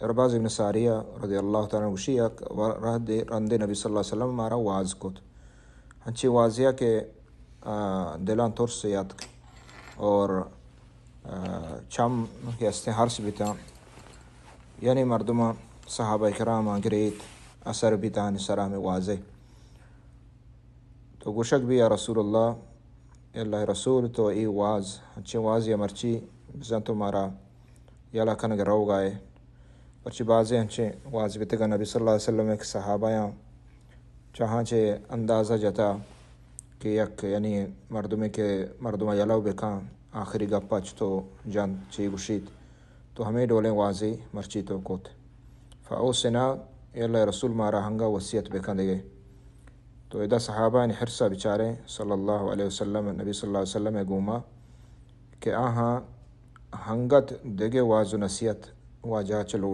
عرباض ابن ساریہ رضی اللہ تعالی عنہ گوشی، یک و-، رہدے، رندے نبی صلی اللہ علیہ وسلم مارا واز کت۔ ہنچی وازیا کہ، آ، دلان ترس یاتک اور، آ، چم کہ استیں ہرس بیتاں، یعنی مردماں، صحابہ کرام گریت، اثر بیتاں سرا ہمیں وازے۔ تو گوشگ بی، یا رسول اللہ، اے اللہ رسول، تو اے واز، ہنچیں وازے مرچی بزاں تو مارا یلہ کنگ روگائے۔ پرچی بازیں ہنچیں واز بیتگاں نبی صلی اللہ علیہ وسلم کہ صحابیاں چاہاں چہ اندازہ جتا کہ یک، یعنی مردمے کہ مردماں یلہ بکاں، آخری گپا چتو جنت، چی گوشیت، تو ہمے ڈولیں وازے مرچی تو کت۔ فاوصنا، اے اللہ رسول، مارا ہنگا وصیت بکن دگے۔ تو ادا صحابہ یعنی حرصا بچاریں صلی اللہ علیہ وسلم، نبی صلی اللہ علیہ وسلم گوما کہ آہاں ہنگت دگہ واز و نصیحت واجہ چہ لوٹ